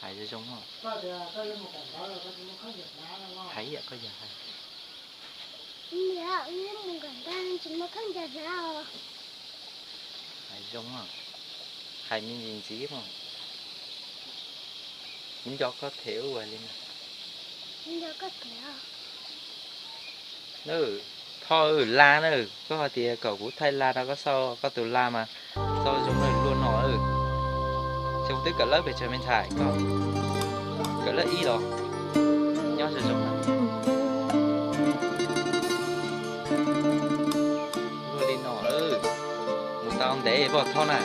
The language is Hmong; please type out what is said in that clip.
Hais zoo zoo os. Hais ib yam koj yawg hais. Hais zoo os. Hais me ntsis ntxiv mog. Kuv nco koj them ua li na. Thoj, la na, koj hais tias kom kuv thaij la rau koj xauj koj tus la mas xauj zoo na, luaj no. Xyoo twb kawm lab pes tsawg me ntxhais koj? Kawm lab ib los? Nyob zoo zoo na. Luaj li no, mus tau ntev pom thoj na.